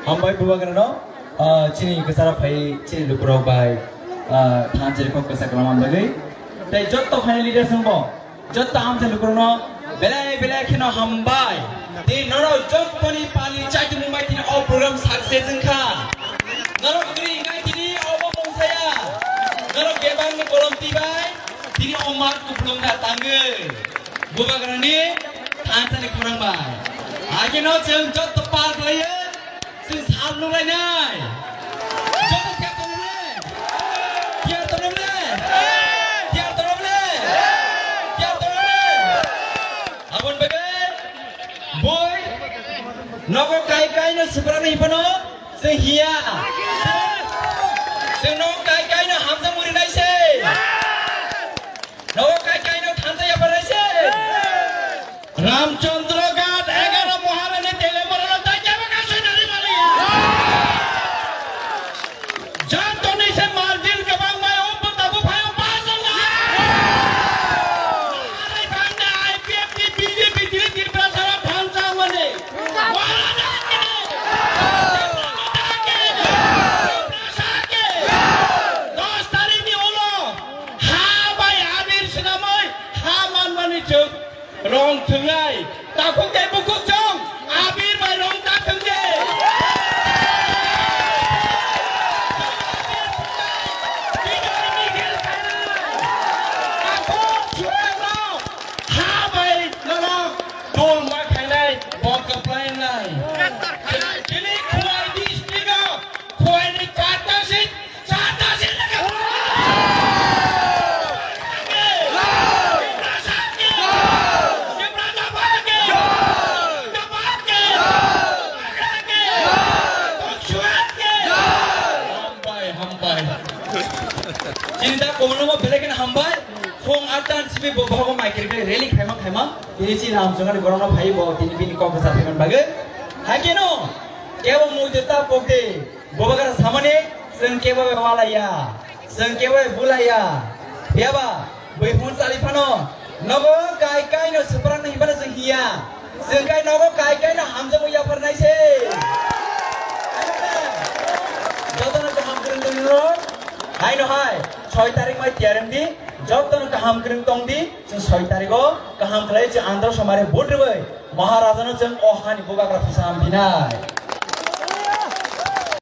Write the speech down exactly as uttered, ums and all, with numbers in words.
Hambai bubagrano, ah, chini kwcharo phai chini lukurok bai, ah, thansa ni kok kwsa kwlangma bagwi. Tei jotto phainai leaders wngbo, jotto hamsa lukurokno belai belai kheno hambai. Tei norok jottoni pali chaitwmung bai tini o program success wngkha. Norok kwrwi wngkha tini obo mungsaya. Norok bebakni bolomtwi bai tini o mat kupulung kha tangwi. Bubagrani thansa ni khorang bai. Ageno chwng jotto par khlaiyo. Chwng sal nung lainai. Joto kya tongo le? Kya tongo le? Kya tongo le? Kya tongo le? Abon bebe. Boy. Nogo kai kai no sipra ni pano. Chwng hiya. Chwng nogo kai kai no hamsa muri nai se. Nogo kai kai no thansa ya parai se. Ramchandra Ghat egaro Maharani tele borok no tai kebo kaisa nari mali. Jatoni se margin kwbang bai o bwta buphaio pasong na. Maharani bangda I P F ni B J P tini Tripura sara phansa mani. Wala dake. Tripura dake. Tripura sake. Dos tarikh ni ulo ha bai abir swnamwi ha manmani chwng. Rong thwngnai, takhuk tei bukhuk chong, abir bai rong ta thwngdi. Takhuk suwakno ha bai nono dol ma khainai, bo kwplai wngnai. Chini Khowai district-o Khowai ni charta seat, charta seat le ka. Hambai, hambai. Chini da kono mo belai kheno hambai. Phung atan simi bo bogo mai kiri rally khaima khaima. Tini chini amchungani borokno phai bo tini bini kok bwsa phaiman bagwi. Hakeno kebo mui de ta pokde. Bubagra samani, chwng kebo bai walaiya, chwng kebo bai bulaiya. Phiyaba, bui phung chali phano, nogo kai kai no swprak no hinphano chwng hiya. Chwng kai nogo kai kai no hamjakmung yapharnai se. Jotono kaham kwrwng tongni rok, haino hai, soi tarik mai tiyar wngdi, jotono kaham kwrwng tongdi, chwng soi tarik o kaham khlai chwng Andhra Somare vote rwbai, Maharajano chwng o hani bubagra phasa hamphinai.